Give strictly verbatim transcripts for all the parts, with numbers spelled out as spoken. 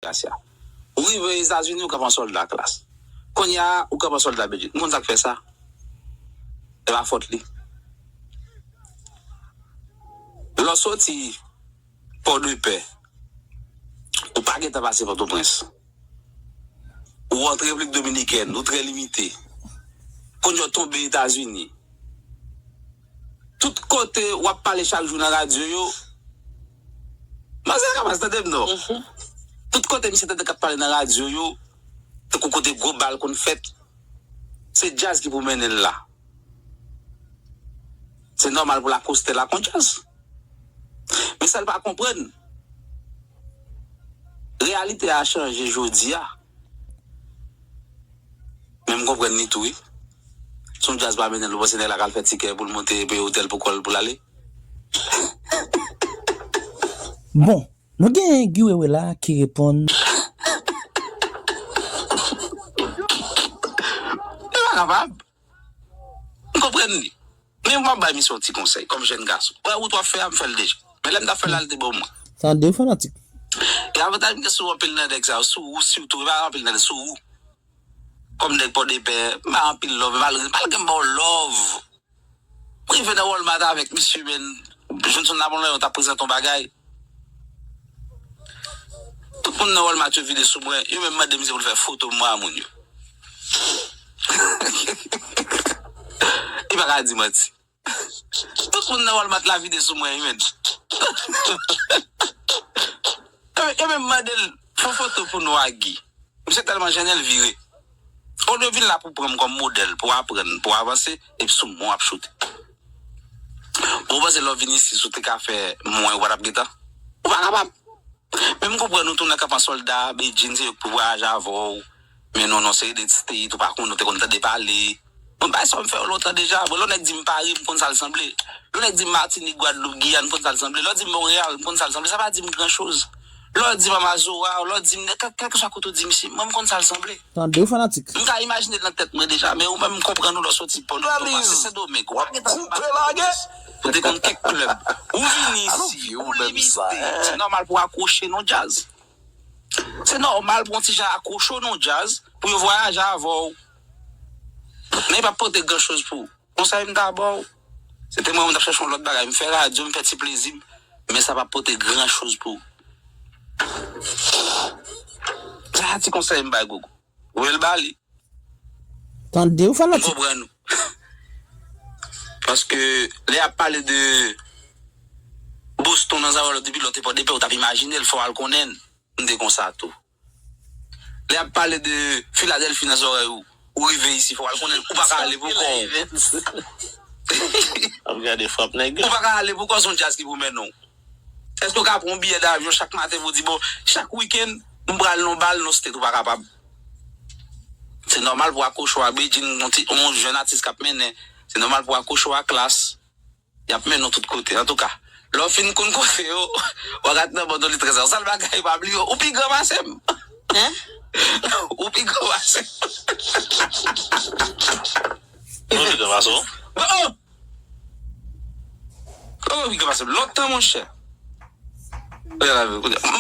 Gracia. Ou rive Etazini, ou kanpe an sòlda Klass. Kounye a, ou kanpe an sòlda Bedjine. Ou konn sa k fè sa? E pa fòt li. Lè w soti Pòdepè, ou pa gentan pase Pòtoprens. Ou antre Repiblik Dominikèn, ou trè limite. Kounye a w tonbe Etazini. Tout kote w ap pale chak jou nan radyo yo, manzè Kamaz, tande m non. Tout kote misye tande k ap pale nan radyo yo, tankou kote gwo bal konn fèt, se djaz ki pou mennen l la. Se nòmal pou l akostè la kon djaz. Men sa l pa konprann, reyalite a chanje jodi a. Men m konprann li tou wi. Si yon djaz pa mennen l, ou panse nèg la ka al fè tikè pou l monte, peye otèl pou kò l pou l ale? Bon, nou gen Guy Wewe la ki reponn. Li pa kapab. M konprann li. Men m ap bay misye yon ti konsèy kòm jèn gason. Wè wout w ap fè a, m fè l deja. Men lè m t ap fè l la, li te ban m mwen. Tande fanatik. E avantaj m gen sou anpil nan nèg sa yo, sou ou sitou, e pa anpil nan nèg, sou ou. Kòm nèg Pòdepè, m ba anpil love, malgre, malgre m ba w love. M rive nan Walmart avèk misye, men, Johnson Napoleon t ap prezante yon bagay. Tout moun nan Walmart yo vide sou mwen, yo menm mande misye pou l fè foto mwen a moun yo. Li pa ka di manti. Tout moun nan Walmart la vide sou mwen, wi, men. Yo menm mande l, fè foto pou nou ak Guy. Misye tèlman jennen, l vire. Olye w vin la pou pran m kòm modèl, pou aprann, pou avanse, epi sou mwen w ap choute. Bon, ou panse lè w vin isi, si w te ka fè mwen, ou pa t ap gentan? Ou pa kapab. Men m konprann ou tou nan kanpe an sòlda, Bedjine se yo k pou vwayaje avè w. Men non, non, se United States, ou pa konn, ou te konn tande pale. Bon, bagay sa yo m fè yo lontan deja. Bon, lè yon nèg di m Paris, m konn sa l sanble. Lè yon nèg di m Matinik, Gwadloup, Giyàn, m konn sa l sanble. Lè w di m Monreyal, m konn sa l sanble. Sa pa di m gran choz. Lè w di m Amazora, lè w di m kèl, kèlkeswa kote w di m isi, mwen m konn sa l sanble. Tande fanatik. M ka imajine l nan tèt mwen deja, men ou menm m konprann ou lè w soti Pòtoprens, ou pase Sendomeng, w ap gentan koupe lage. Ou te konn kèk klèb. Ou vini isi, ou limite. Se nòmal pou w akwoche nan djaz. Se nòmal pou yon ti jan akwoche w nan djaz, pou yo vwayaje avè w. Men li p ap pote gran choz pou ou. Konsèy m ta ba w, se te mwen menm m t ap chèche yon lòt bagay. M fè radyo, m fè ti plezi m, men sa p ap pote gran choz pou ou. Sa se ti konsèy m bay Gogo. Voye l ba li. Tande w fanatik. M konprann ou. Paske lè y ap pale de Boston nan Zawa lòt depi lòt epòk depi ou t ap imajine l fò w al konnen l. M te konsa tou. Lè y ap pale de Filadèlfi nan zòrèy ou, ou rive isi fò w al konnen l. Ou pa ka ale pou kò w. Ap gade frap nèg yo. Ou pa ka ale pou kò w, se yon djaz ki pou mennen w. Èske w ka pran yon biyè davyon chak maten pou w di, bon, chak wikenn, m pral nan bal nan state, ou pa kapab. Se nòmal pou akwoche w a Bedjine, yon ti, yon jèn atis k ap mennen. Se nòmal pou akwoche w a Klass. Y ap mennen w tout kote. Antouka, lè w fin konn kote yo, w a gad nan bòdò li trè sa. Sèl bagay, pa bliye, ou pi gran pase m. Hein? Ou pi gran pase m. Ou pi gran pase w? Oh! Ou pi gran pase m. Lontan, monchè. M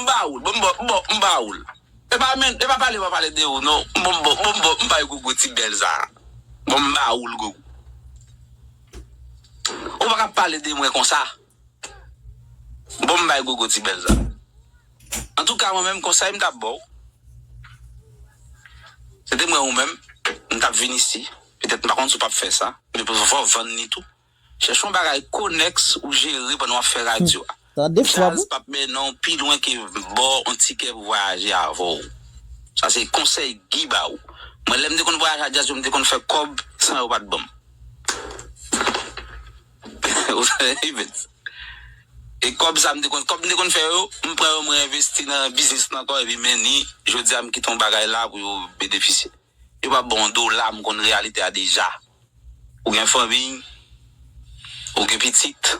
ba ou l. Bon, m ba, m ba, m ba ou l. E pa men, e pa pale, pa pale de ou, non. Bon, bon, bon, bon, m bay Gogo ti bèl sa. Bon, m ba ou l, Gogo. Ou pa ka pale de mwen konsa. Bon, m bay Gogo ti bèl sa. Antouka, mwen menm, konsèy m t ap ba w, se te mwen ou menm, m t ap vin isi. Petèt, m pa konn si w p ap fè sa, men pou fò w vann li tou. Chèche yon bagay konèks ou jere pandan w ap fè radyo a. Djaz p ap mennen w pi lwen ke ba w yon tikè pou vwayaje avè w. Sa se konsèy Guy ba ou. Mwen, lè m te konn vwayaje ak djaz yo, m te konn fè kòb san yo pa t ban m. Ou sa, Evens? E kòb sa m te konn, kòb m te konn fè yo, m pran yo, mwen envesti nan biznis lan ankò, epi men ni, jodi a m kite yon bagay la pou yo benefisye. Yo p ap ba w yon dola, m konn reyalite a deja. Ou gen fanmi, ou gen pitit,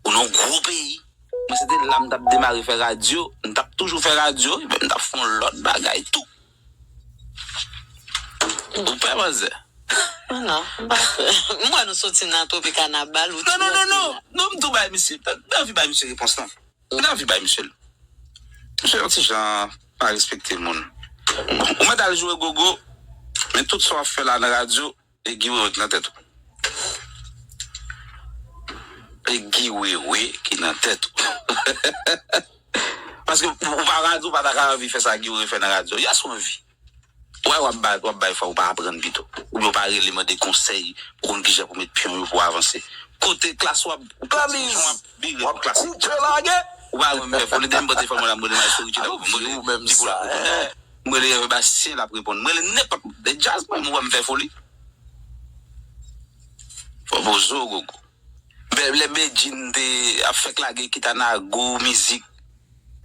ou nan yon gwo peyi. Mwen se te la m t ap demare fè radyo, m t ap toujou fè radyo, epi m t ap fè yon lòt bagay tou. Ou pè, manzè? Non, non, m pa pè. M wè nou soti nan Tropicana bal, ou ti. Non, non, non, non, non, m tou bay misye, m anvi bay misye repons lan. M anvi bay misye l. Misye yon ti jan pa respekte moun. Bon, ou mèt al jwe gogo, men tout sa w ap fè la nan radyo, e Guy Wewe ki nan tèt ou. E Guy Wewe ki nan tèt ou. Paske ou pa radyo, ou pa ta ka anvi fè sa Guy Wewe fè nan radyo. Yes, ou anvi. Wè, w ap bay, w ap bay fò, ou pa aprann pito. Oubyen ou pa rele mande konsèy pou konn kijan pou met pyon yo pou avanse. Kote klas w ap, ou pa bezwen w ap vire pou klas. Koupe lage. Ou pa wè m fè foli, depi m pote fò mwen la, m rele m al sou YouTube, m rele Dipo l ap reponn. M rele Bastien l ap reponn. M rele nenpòt de djaz mwen, m wè m fè foli. Fò poze w gogo. Lè Bedjine te ap fèk lage Kitana gwo mizik,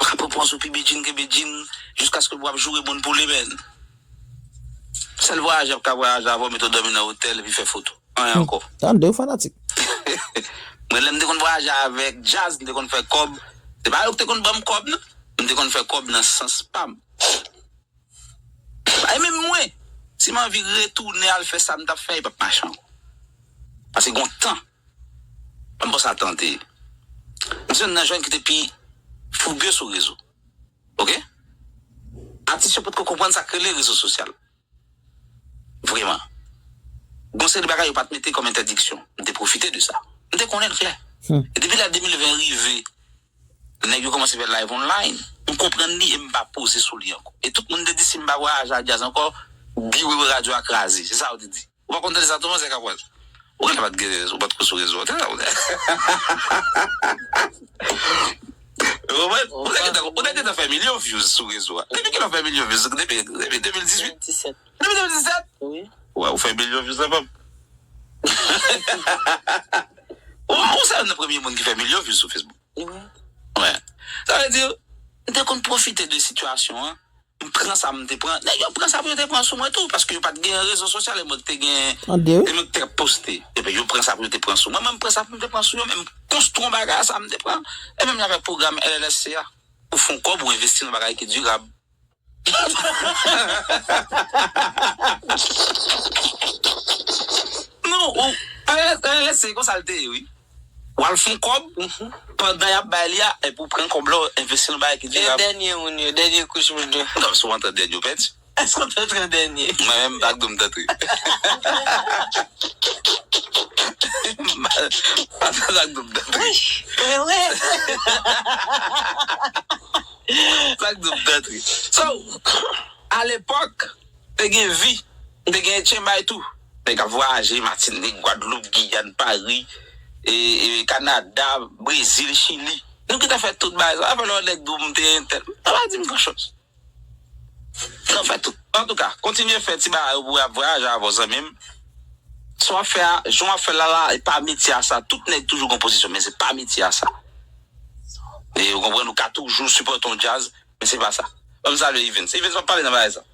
w ap pran sou pi Bedjine ke Bedjine, jiskaske w ap joure moun pou li, men. Sèl vwayaje ap ka vwayaje avè w, mete w dòmi nan otèl, epi fè foto. Anyen ankò. Tande, ou fanatik. Mwen, lè m te konn vwayaje avèk djaz, m te konn fè kòb. Se pa yo ki te konn ban m kòb, non. M te konn fè kòb nan sans pa m. E menm mwen, si m anvi retounen al fè sa m t ap fè, li p ap mache ankò. Paske gon tan, ban m pran sa tan te ye. M se youn nan jèn ki te pi fouge sou rezo. Oke? Atis yo potko konprann sa k rele rezo sosyal. Vrèman. Gon seri de bagay yo pa t mete kòm entèdiksyon. M te pwofite de sa. M te konnen l klè. E depi lè de mil ven rive, nèg yo kòmanse fè live online. M konprann li e m pa poze sou li ankò. E tout moun te di si m pa vwayaje ak djaz ankò, Guy Wewe radyo a kraze. Se sa yo te di. Ou pa konn tande sa tou, manzè Kapwaz? Ou genlè pa t gen, ou pa t ko sou rezo a, ou te la, ou te. Ou te gentan, ou te gentan fè milyon views sou rezo a. Depi kilè ou fè milyon views? Depi, depi de mil dizuit? Depi de mil dizuit? Wi. Wè, ou fè milyon views ansanm. Ou, ou se youn nan premye moun ki fè milyon views sou Facebook. Wi. Wè. Sa vle di, m te konn pwofite de sitiyasyon an. M pran sa m te pran. Nèg yo pran sa pou yo te pran sou mwen tou, paske yo pa t gen rezo sosyal, e mwen te gen, e mwen te poste. Epi yo pran sa pou yo te pran sou mwen, mwen m pran sa pou m te pran sou yo, men m konstwi yon bagay sa m te pran. E menm jan avèk pwogram L L S C a, ou fè yon kòb, ou envesti nan bagay ki dirab. Non, ou, L L S C, konsa l te ye, wi. W al fè yon kòb, pandan y ap bay li a, epi w pran kòb la, w envesti nan bagay ki dirab. E dènye moun yo, dènye kouch moun yo. Non, si w antre dènye, w pèdi. Èske w te antre dènye? Mwen menm, m pa t dwe m t antre. M pa t dwe m t antre. Wi, wi, wi. M pa t dwe m t antre. So, alepòk, te gen vi. M te gen etchen bay tou. Nèg ap vwayaje, Matinik, Gwadloup, Giyàn, Pari, e, e, Kanada, Brezil, Chili. Nou gentan fè tout bagay sa. Apre lè yon nèg di w m te entèl. Sa pa di m gran choz. Nan fè tout. Antouka, kontinye fè ti bagay ou pou ap vwayaje avè w, zanmi m. Sa w ap fè a, jan w ap fè l la la, e pa metye a sa. Tout nèg toujou gon pozisyon, men se pa metye a sa. E ou konprann, ou ka toujou sipòte yon djaz, men se pa sa. Ban m salye Evens. Evens, w ap pale nan bagay sa.